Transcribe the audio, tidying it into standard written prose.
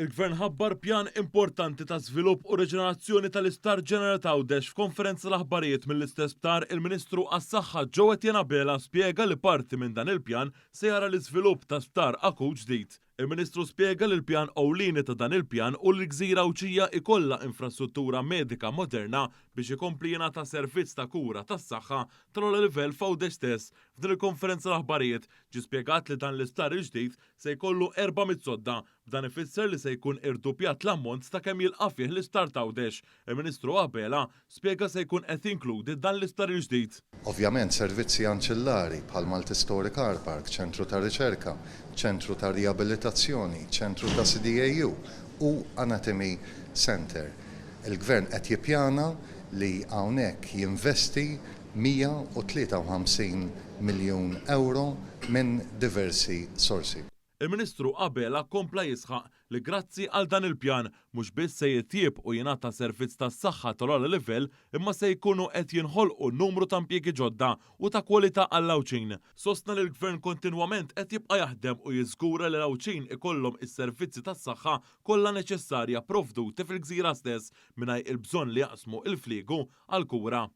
Il-Gvern ħabbar pjan importanti ta' żvilupp u riġenerazzjoni tal-Isptar Ġenerali t'Għawdex. F'konferenza l-aħbarijiet mill-istess sptar, il-Ministru għas-Saħħa Jo Etienne Abela spjega li parti minn dan il-pjan se jara l-iżvilupp ta' sptar akut ġdid. Il-Ministru spjega li l-pjan ewlieni ta' dan il-pjan hu li l-gżira Għawdxija ikollha infrastruttura medika moderna biex ikompli jingħata servizz ta' kura tas-saħħa tal-ogħla livell f'Għawdex stess. F'din il-konferenza l-aħbarijiet ġie spjegat li dan l-isptar il-ġdid se jkollu 400 sodda. B'dan ifisser li se jkun irdupjat l-ammont ta' kemm jilqa' fih l-Isptar t'Għawdex. Il-Ministru Abela spjega se jkun qed jinkludi dan l-isptar il-ġdid. Ovvjament servizzi anċillari bħal multi-storey car park, ċentru ta' riċerka, ċentru ta' riabilitazzjoni, ċentru ta' CDAU u Anatomy Centre. Il-Gvern qed jippjana li hawnhekk jinvesti 153 miljun ewro minn diversi sorsi. Il-Ministru Abela kompla jisħaq li grazzi għal dan il-pjan mhux biss se jitjieb u jingħata servizz tas-saħħa tal-ogħla livell, imma se jkunu qed jinħolqu numru ta' impjiegi ġodda u ta' kwalità għall-Għawdxin. Sostna li l-Gvern kontinwament qed jibqa' jaħdem u jiżgura li l-Għawdxin ikollhom is-servizzi tas-saħħa kollha neċessarja provduti fil-gżira stess mingħajr il-bżonn li jaqsmu il-fliegu għall-kura.